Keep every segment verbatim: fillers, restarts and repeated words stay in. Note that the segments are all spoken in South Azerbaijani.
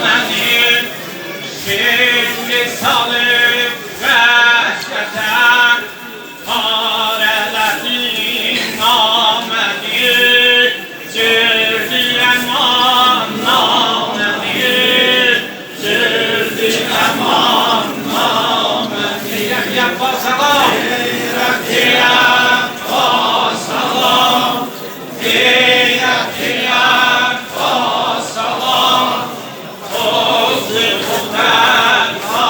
منی، شیمدی سالیب وحشته، تار ائله‌دین نامه‌نی، جلدی امان نامه‌نی، جلدی امان نامه‌نی. یا، یا، باساغا. غیرتی عباس آغا، غیرتی عباس آغا، پوزدو بو بدنامه‌نی.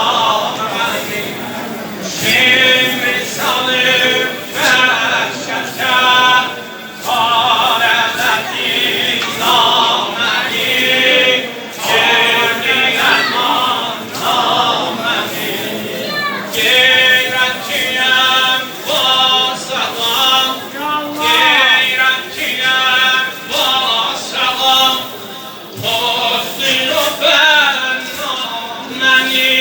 شیمدی سالیب وحشته، تار ائله‌دین نامه‌نی، جلدی امان نامه‌نی. غیرتی عباس آغا، غیرتی عباس آغا، پوزدو بدنامه‌نی.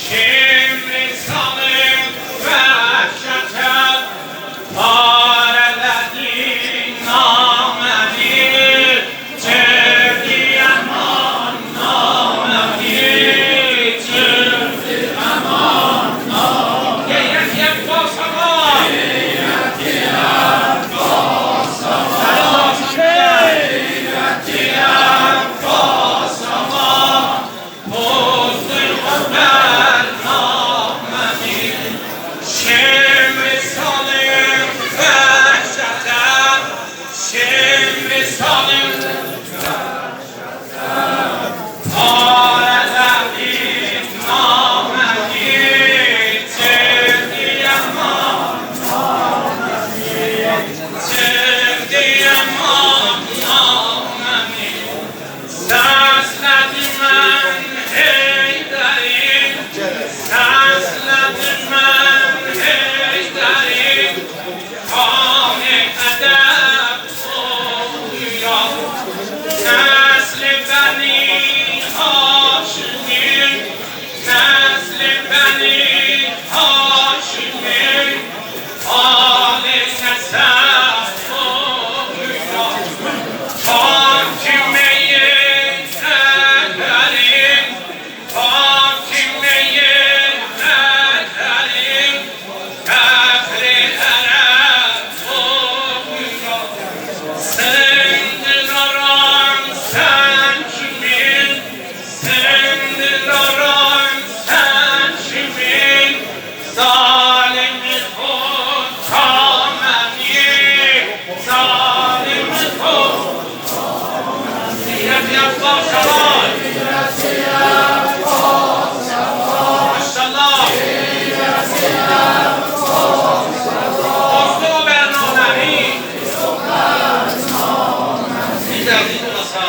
شیمدی سالیب وحشته، تار ائله‌دین نامه‌نی، جلدی امان نامه‌نی، جلدی امان نامه‌نی. غیرتی عباس آغا. غیرتی عباس آغا. غیرتی عباس آغا، پوزدو بو بدنامه‌نی. شیمدی سالیب وحشته، شیمدی سالیب وحشته، تار ائله‌دین نامه‌نی، جلدی امان نامه‌نی، جلدی امان نامه‌نی. سسله‌دیم من حیدری، سسله‌دیم من حیدری، خانِ ادب اوخویان. نسل بنی هاشمی، نسل بنی هاشمی، آل نسب اوخویان. پاک می اطهریم، پاک می اطهریم، فخر عرب اوخویان. سندلارام سن کیمین، سندلارام سن کیمین، ظالم خودکامه‌نی، ظالم خودکامه‌نی. غیرتی عباس آغا. ماشاءالله. پوزدو بو بدنامه‌نی. بیر ده، بیر ده ساغ اول.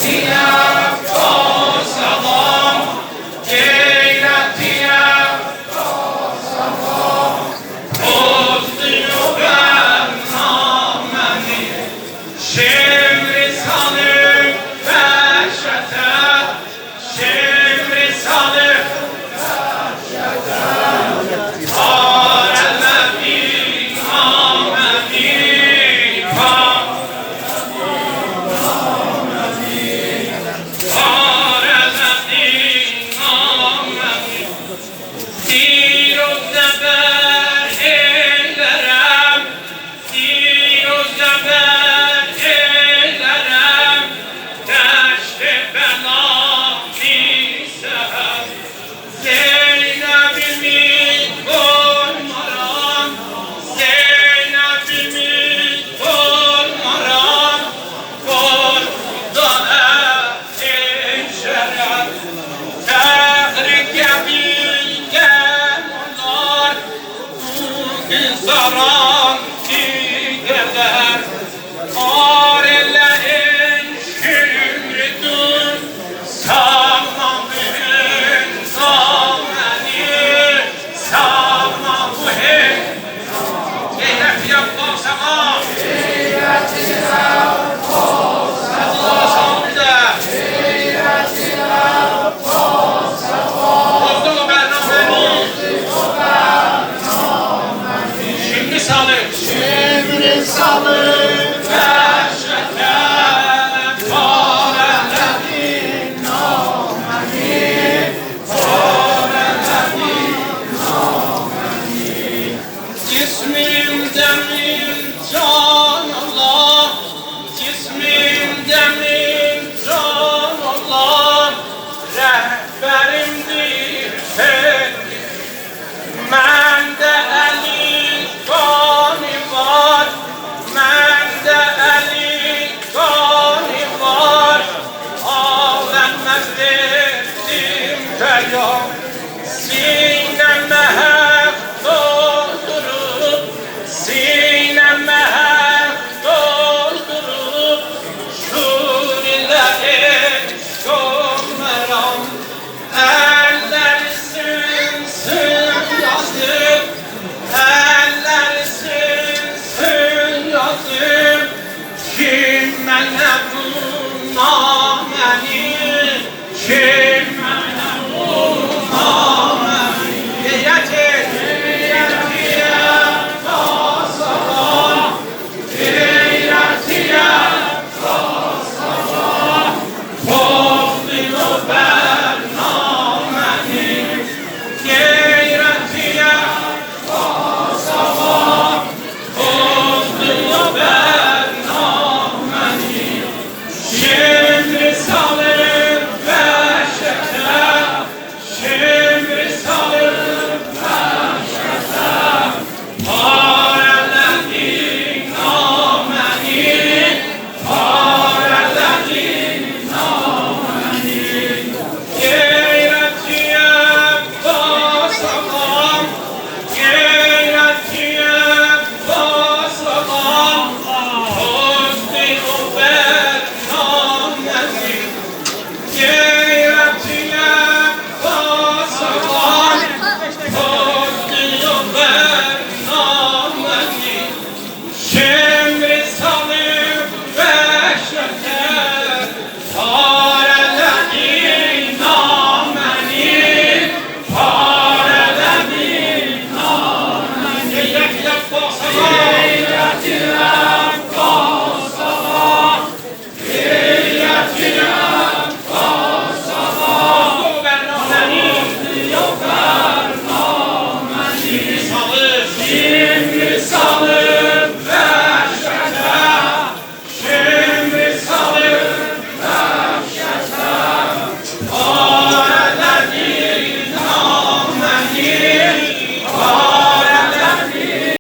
غیرتی عباس آغا. غیرتی عباس آغا، پوزدو بدنامه‌نی. شیمدی سالیب وحشته، شیمدی سالیب وحشته، تار ائله‌دین نامه‌نی، تار ائله‌دین نامه‌نی. سیر و سفر ائیله‌رم، سیر و سفر ائیله‌رم، دشت بلانی سحر. زینبیمی قویمارام، زینبیمی قویمارام، قورخودان ای شرف، فخر قبیله‌م اولار، بو قیزلاران دیگرلر. آر ائله ای شیمدی، ساغلام بو هنگامه‌نی، ساغلام بو هنگ-، غیرتی عباس آغا. ساغ اول، ساغ اول، بیر ده. پوزدو بو بدنامه‌نی. شیمدی سالی سینه‌مه حق دولدوروب، سینه‌مه حق دولدوروب، شور ایله عشق اولمارام. اللر سینسین یازیم، اللر سینسین یازیم، کیم منه بو نامه‌نی، کیم